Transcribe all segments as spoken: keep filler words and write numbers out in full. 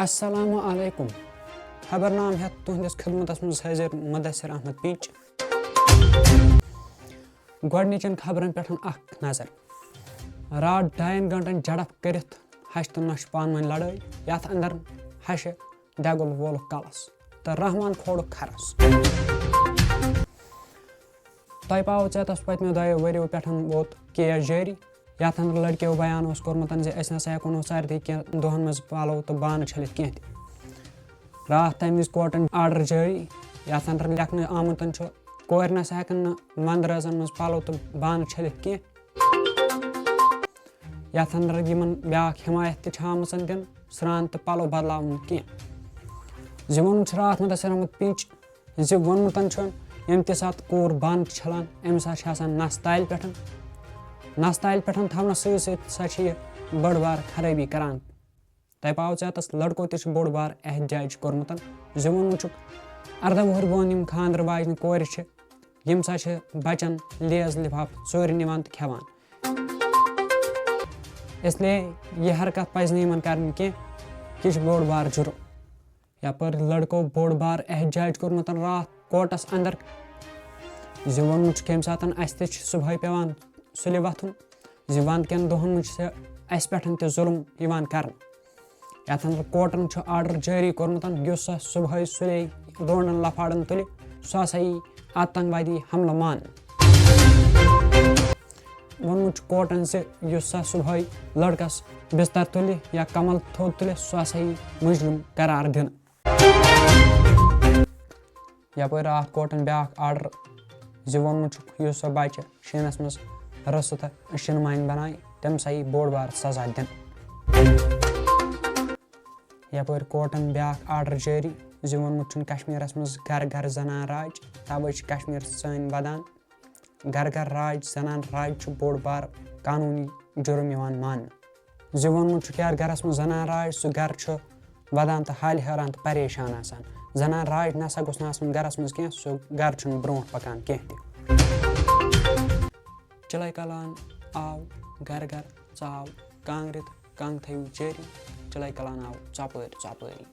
السلام علیکم۔ خبرنامہٕ ہیٚتھ تُہنٛدِس خدمتس منٛز حٲضِر مدثر احمد پینچ۔ گۄڈٕنِچن خبرن پٮ۪ٹھ اکھ نظر۔ راتھ ڈاین گٲنٹن جھڑپ کٔرِتھ ہشہِ تہٕ نۄشہِ پانہٕ وٲنۍ لڑٲے، یتھ اندر ہشہِ دٮ۪گُل وولُکھ کلس تہٕ رحمان کھولُکھ کھرس۔ تۄہہِ پاوو ژیتس پٔتمیو دۄیو ؤرِیو پٮ۪ٹھ ووت کیس جٲری، یتھ اندر لڑکیو بیان اوس کوٚرمُت زِ أسۍ نسا ہٮ۪کو نہٕ سردی کٮ۪ن دۄہن منٛز پلو تہٕ بانہٕ چھٔلِتھ کینٛہہ تہِ۔ راتھ تمہِ وِزِ کورٹن آرڈر جٲری، یتھ اندر لیکھنہٕ آمُت چھُ، کورِ نسا ہٮ۪کن نہٕ ونٛدٕ رٲژن منٛز پلو تہٕ بانہٕ چھٔلِتھ کینٛہہ۔ یتھ اندر یِمن بیاکھ حمایت تہِ چھِ آمٕژ دِنہٕ، سرٛان تہٕ پلو بدلاونہٕ کینٛہہ۔ زِ ووٚنمُت چھُ راتھ مدثر احمد پینچ زِ ووٚنمُت چھُ، ییٚمہِ تہِ ساتہٕ کوٗر بانہٕ چھِ چھلان، أمِس ہسا چھِ آسان نس تالہِ پٮ۪ٹھ۔ نس تالہِ پٮ۪ٹھ تھاونس سۭتۍ سۭتۍ سا چھِ یہِ بٔڑ بار خرٲبی کران۔ تۄہہِ پاوو ژیتس لڑکو تہِ چھُ بوٚڑ بار احتجاج کوٚرمُت زِ ووٚنمُت چھُکھ، ارداہ وُہُر بۄن یِم خانٛدر واجنہِ کورِ چھِ، یِم سا چھِ بچن لیز لفاف ژوٗرِ نِوان تہٕ کھٮ۪وان۔ اس لیے یہِ حرکت پزِ نہٕ یِمن کرٕنۍ کینٛہہ، یہِ چھُ بوٚڑ بار جُرم۔ یپٲرۍ لڑکو بوٚڑ بار احتجاج کوٚرمُت راتھ کورٹس اندر زِ ووٚنمُت چھُکھ، ییٚمہِ ساتہٕ اسہِ تہِ چھُ صبحٲے پٮ۪وان سُلہِ وۄتھُن زِ ونٛدٕ کٮ۪ن دۄہن منٛز چھُ اسہِ پٮ۪ٹھ تہِ ظُلم یِوان کرنہٕ۔ یتھ اندر کورٹن چھُ آرڈر جٲری کوٚرمُت، یُس سا صبحٲے سُلے رونڈن لفاڑن تُلہِ، سُہ ہسا یی آتنکوادی حملہٕ ماننہٕ۔ ووٚنمُت چھُ کورٹن زِ یُس سا صبحٲے لڑکس بستر تُلہِ یا کمل تھوٚد تُلہِ، سُہ ہسا یی مُجرم قرار دِنہٕ۔ یپٲرۍ راتھ کورٹن بیاکھ آرڈر زِ ووٚنمُت چھُکھ، یُس سا بچہِ شیٖنس منٛز رٕژھٕ تہٕ شِنہٕ مانہِ بنایہِ، تٔمِس آیہِ بوٚڑ بار سزا دِنہٕ۔ یپٲرۍ کورٹن بیاکھ آرڈر جٲری زِ ووٚنمُت چھُن کشمیرس منٛز گرٕ گرٕ زنان راج، توے چھِ کشمیر سٲنۍ ودان۔ گرٕ گرٕ راج، زنان راج چھُ بوٚڑ بار قانوٗنی جُرم یِوان ماننہٕ۔ زِ ووٚنمُت چھُکھ، یتھ گرس منٛز زنان راج، سُہ گرٕ چھُ ودان تہٕ حالہِ حٲران تہٕ پریشان آسان۔ زنان راج نسا گوٚژھ نہٕ آسُن گرس منٛز کینٛہہ، سُہ گرٕ چھُنہٕ برونٛٹھ پکان کینٛہہ تہِ۔ چِلَے کلان آو گرٕ گرٕ، ژاو کانٛگرِ تہٕ کنٛگ تھٲوِو جٲری، چِلَے کلان آو ژۄپٲرۍ ژۄپٲری۔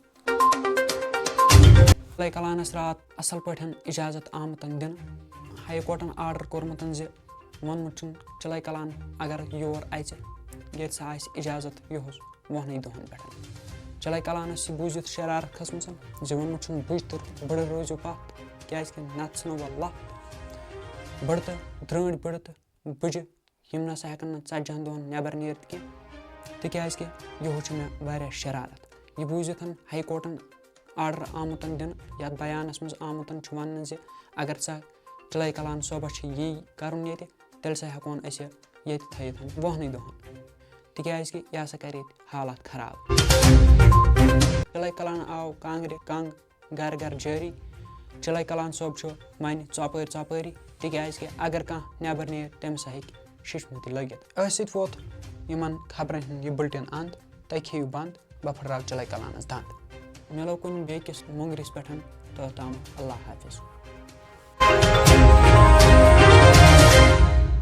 چِلَے کلانس راتھ اصل پٲٹھۍ اجازت آمُت دِنہٕ۔ ہائی کورٹن آرڈر کوٚرمُت زِ ووٚنمُت چھُن چِلَے کلان، اگر یور اژِ، ییٚتہِ سا آسہِ اجازت یُہُس وُہنٕے دۄہن پٮ۪ٹھ۔ چِلَے کلانس یہِ بوٗزِتھ شرارت کھٔژمٕژ زِ ووٚنمُت چھُن، بُجہِ تہٕ بٕڑٕ روٗزِو پتھ، کیازِ کہِ نتہٕ ژھٕنو بہٕ لپھ۔ بٕڑٕ تہٕ درٛٲنٛٹھۍ بٕڑٕ تہٕ بُجہِ، یِم نسا ہٮ۪کن نہٕ ژتجی ہن دۄہن نٮ۪بر نیٖرِتھ کینٛہہ، تِکیازِ کہِ یِہُس چھُ مےٚ واریاہ شرارت۔ یہِ بوٗزِتھ ہائی کورٹن آرڈر آمُت دِنہٕ، یتھ بیانس منٛز آمُت چھُ وننہٕ زِ اگر ژےٚ چِلَے کلان صٲبس چھُ یی کرُن ییٚتہِ، تیٚلہِ سا ہٮ۪کون أسۍ یہِ ییٚتہِ تھٲیِتھ وُہنٕے دۄہن، تِکیازِ کہِ یہِ ہسا کرِ ییٚتہِ حالات خراب۔ چِلَے کلان آو کانٛگرِ کنٛگ گرٕ گرٕ جٲری۔ چِلَے کلان صٲب چھُ وۄنۍ ژۄپٲرۍ ژۄپٲری، تِکیازِ کہِ اگر کانٛہہ نٮ۪بر نیرِ، تٔمِس ہا ہیٚکہِ شِشمہٕ تہِ لٔگِتھ۔ أتھۍ سۭتۍ ووت یِمن خبرن ہُنٛد یہِ بُلٹن اند۔ تُہۍ کھیٚیِو بند، بہٕ پھٕٹراو چِلَے کلانس دند۔ مِلو کُنہِ بیٚیہِ کِس مۄنٛگرِس پٮ۪ٹھ، توٚتام اللہ حافظ۔